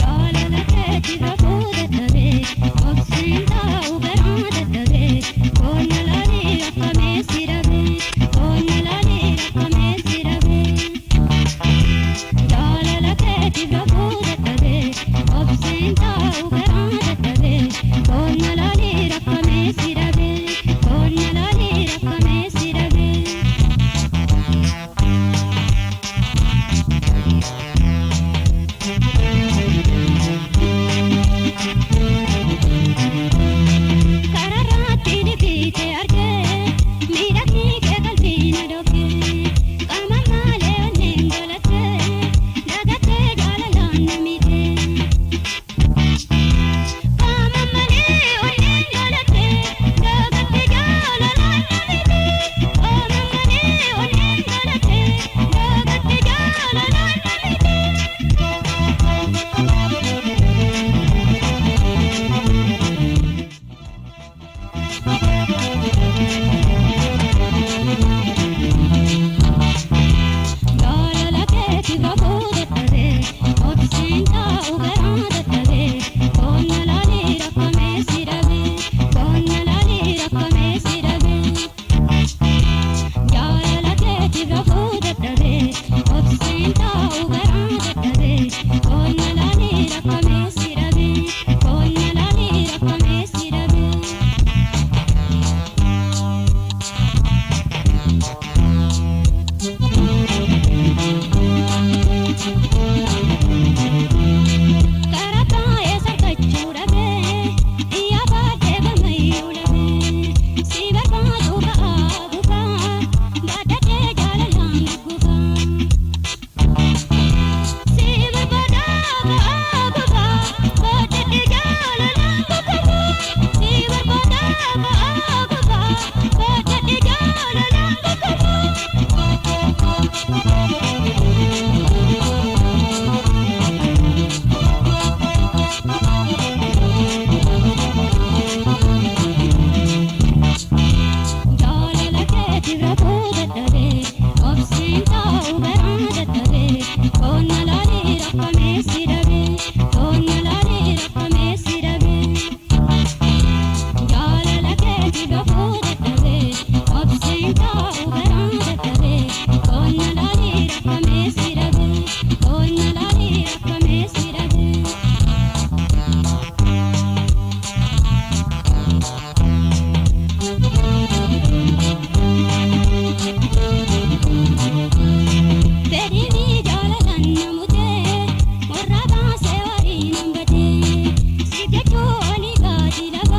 Jaalala keetti rafuu dadhabee obseen taa'u garaa dadhabee qonna laalee akkamee si dhabee qonna laalee akkamee si dhabee. Jaalala keetti rafuu dadhabee obseen taa'u garaa dadhabee qonna laalee akkamee si dhabee qonna laalee akkamee si dhabee. Kararraatti liqeessee argee miidhagni kee qalbii na dhookee qaama malee onneen galattee dagattee jaalalaan na miidhee. Qaama malee onneen galattee dagattee jaalalaan na miidhee. Qaama malee onneen galattee dagattee jaalalaan na miidhee. Jaalala keetti rafuu dadhabee obseen taa'u garaa dadhabee qonna laalee rakkamee si dhabee qonna laalee rakkamee si dhabee. Jaalala keetti rafuu dadhabee obseen taa'u garaa dadhabee qonna laalee rakkamee si dhabee qonna laalee rakkamee si dhabee. Karaa taa'ee sarkachuu dhabee iyyaa baatee gamayyuu dhabee si barbaadu ka'aa gufaa baadhatee jaalalaan gugufaa. Si barbaada ka'aa gufaa baadhatee jaalalaan gugufaa. Si barbaada ka'aa gufaa baadhatee jaalalaan gugufaa. Jaalala keetti rafuu dadhabee obseen taa'u garaa dadhabee qonna laalee rakkamee si dhabee qonna laalee rakkamee si dhabee. Jaalala keetti rafuu dadhabee obseen taa'u garaa dadhabee qonna laalee rakkamee si dhabee qonna laalee rakkamee si dhabee. Fedhii jaalalaan na mutee warra baasee waliin hambatee si jechuu olii gadi lafee.